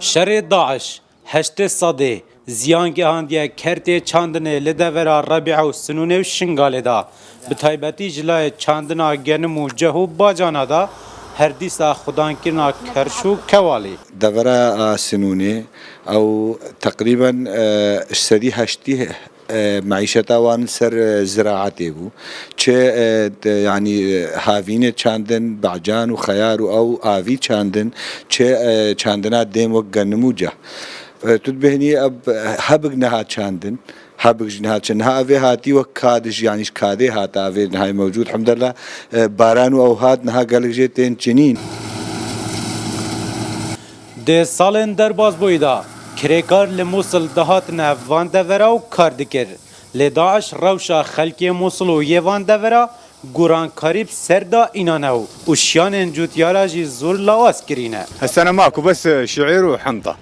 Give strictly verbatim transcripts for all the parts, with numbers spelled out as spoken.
Şerê DAIŞ heştê sedê ziyan gihandiye kertê çandinê li devera Rebîa û Sinûnê û Şingalê de. Bi taybetî ji layê çandina genim û ceh û bacana de her dîsa xudankirina kerş û kewalî. Devera a Sinûnê ew teqrîben, e, ji sedî heştî, e, meîşeta wan li ser, e, ziraetê bû. Çi, e, de, yanî, e, havînê çandin, becan û xeyar û ew avî çandin, çi, e, çandina dêm wek genim û ceh. E, tu dibêhnî ev hebik niha çandin, hebik ji niha çi-, niha ev ê hatî wek kadij, yanî ji kadê hat ev ê niha mewcûd. Hemdella, e, baran û ew hat niha gelek jê tên çinîn. Di salên derbasbûyî de kirêkar li Mûsil dihatine van devera û kar dikir. Lê DAIŞ rewşa xelkê Mûsil û yê van devera gorankarî bi ser da înane û, û şiyanên cotyara jî zor lawaz kirîne. هالسنة ماكو، بس شعير وحنطة.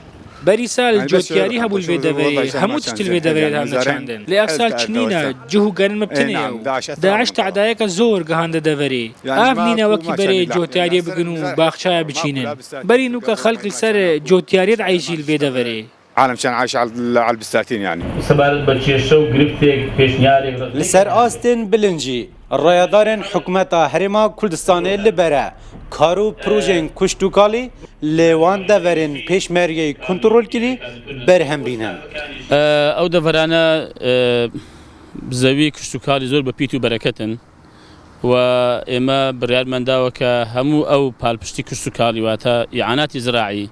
Berî sal cotyarî hebû li vê deverê, hemû tişt li vê deverê hatine çandin. Lê ev sal çinîne, cih û genim bi tinê ye û DAIŞ tedayeke zor gihande deverê. Av nîne wekî berê cotyariyê bigin û baxçaya biçînin. Berî nûke xelk li ser cotyariyê dieyşî li vê deverê. عالم كان عايش على ال-، على البساتين يعني. سەبارەت بە کێشە و گرفتێک، پێشنیارێک، Li ser astên bilind jî rayedarên hikûmeta Herêma Kurdistanê li ber e kar û projeyên kuşt û kalî li wan deverên pêşmergeyî kontrolkirî berhem bînin. ئەو دەڤەرانە، ئە، زەوی کشت و کاڵی زۆر بە پیت و بەرەکەتن و ئێمە بڕیارمان داوە کە هەموو ئەو پالپشتی کشت و کاڵی، واتە ئیعاناتی زراعی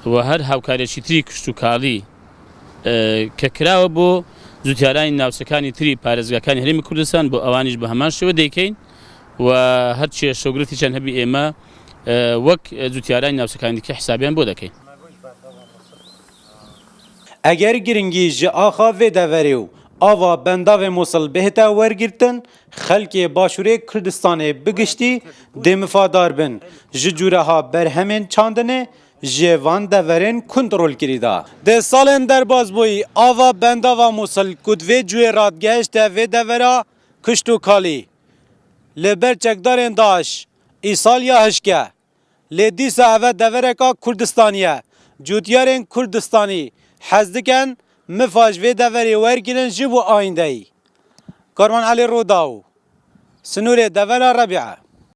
و هەر هاوکاریەکی تری کشت و کاڵی، ئە، کە کراوە بۆ جوتیارانی ناوچەکانی تری پارێزگاکانی هەرێمی کوردستان، بۆ ئەوانیش بە هەمان شێوە دەیکەین و هەر کێشە و گرفتێکیان هەبی ئێمە، ئە، وەک جوتیارانی ناوچەکانی دیکە حسابیان بۆ دەکەین. Eger giringî ji axa vê deverê û ava bendavê Mûsil bihête wergirtin, xelkê Başûrê Kurdistanê bi giştî dê mifadar bin ji cûreha berhemên çandinê ji van deverên kontrolkirî de. Di salên derbasbûyî ava bendava Mûsil ku di vê cuyê radgehişte vê devera kuşt û kalî li ber çekdarên DAIŞ, îsal ya hişk e. Lê dîsa ev e devereka Kurdistanî ye. Cotyarên Kurdistanî hez dikin mifa ji vê deverê wergirin ji bo ayîndeyî. Karwan Elî Rûdaw, Sinûrê, devera Rebîa.